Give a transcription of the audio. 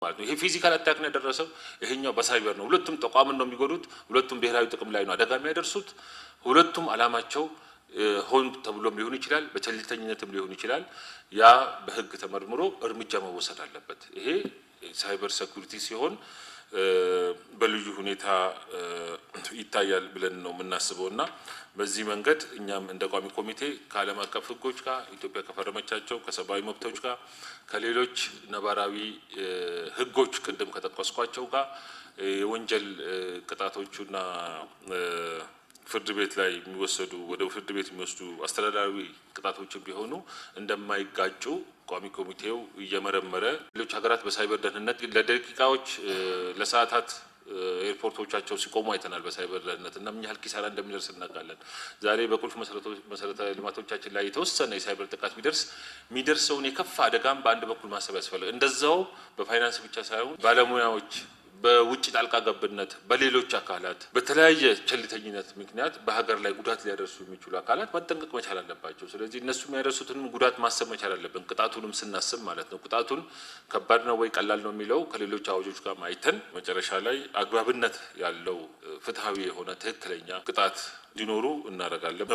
ማለት ነው። ይሄ physical attack ነው ያደረሰው፣ ይሄኛው በሳይበር ነው። ሁለቱም ተቋምን ነው የሚጎዱት። ሁለቱም ብሔራዊ ጥቅም ላይ ነው አደጋ የሚያደርሱት። ሁለቱም ዓላማቸው ሆን ተብሎም ሊሆን ይችላል፣ በቸልተኝነትም ሊሆን ይችላል። ያ በሕግ ተመርምሮ እርምጃ መወሰድ አለበት። ይሄ cyber security ሲሆን በልዩ ሁኔታ ይታያል ብለን ነው የምናስበው እና በዚህ መንገድ እኛም እንደ ቋሚ ኮሚቴ ከዓለም አቀፍ ሕጎች ጋር፣ ኢትዮጵያ ከፈረመቻቸው ከሰብአዊ መብቶች ጋር፣ ከሌሎች ነባራዊ ሕጎች ቅድም ከጠቀስኳቸው ጋር፣ የወንጀል ቅጣቶቹና ፍርድ ቤት ላይ የሚወሰዱ፣ ወደ ፍርድ ቤት የሚወስዱ አስተዳደራዊ ቅጣቶችን ቢሆኑ እንደማይጋጩ ቋሚ ኮሚቴው እየመረመረ፣ ሌሎች ሀገራት በሳይበር ደህንነት ለደቂቃዎች ለሰዓታት ኤርፖርቶቻቸው ሲቆሙ አይተናል። በሳይበር ደህንነት እና ምን ያህል ኪሳራ እንደሚደርስ እናውቃለን። ዛሬ በቁልፍ መሰረተ ልማቶቻችን ላይ የተወሰነ የሳይበር ጥቃት ቢደርስ የሚደርሰውን የከፋ አደጋም በአንድ በኩል ማሰብ ያስፈልጋል። እንደዛው በፋይናንስ ብቻ ሳይሆን ባለሙያዎች በውጭ ጣልቃ ገብነት፣ በሌሎች አካላት በተለያየ ቸልተኝነት ምክንያት በሀገር ላይ ጉዳት ሊያደርሱ የሚችሉ አካላት መጠንቀቅ መቻል አለባቸው። ስለዚህ እነሱ የሚያደርሱትንም ጉዳት ማሰብ መቻል አለብን፣ ቅጣቱንም ስናስብ ማለት ነው። ቅጣቱን ከባድ ነው ወይ ቀላል ነው የሚለው ከሌሎች አዋጆች ጋር አይተን መጨረሻ ላይ አግባብነት ያለው፣ ፍትሐዊ የሆነ፣ ትክክለኛ ቅጣት እንዲኖሩ እናደርጋለን።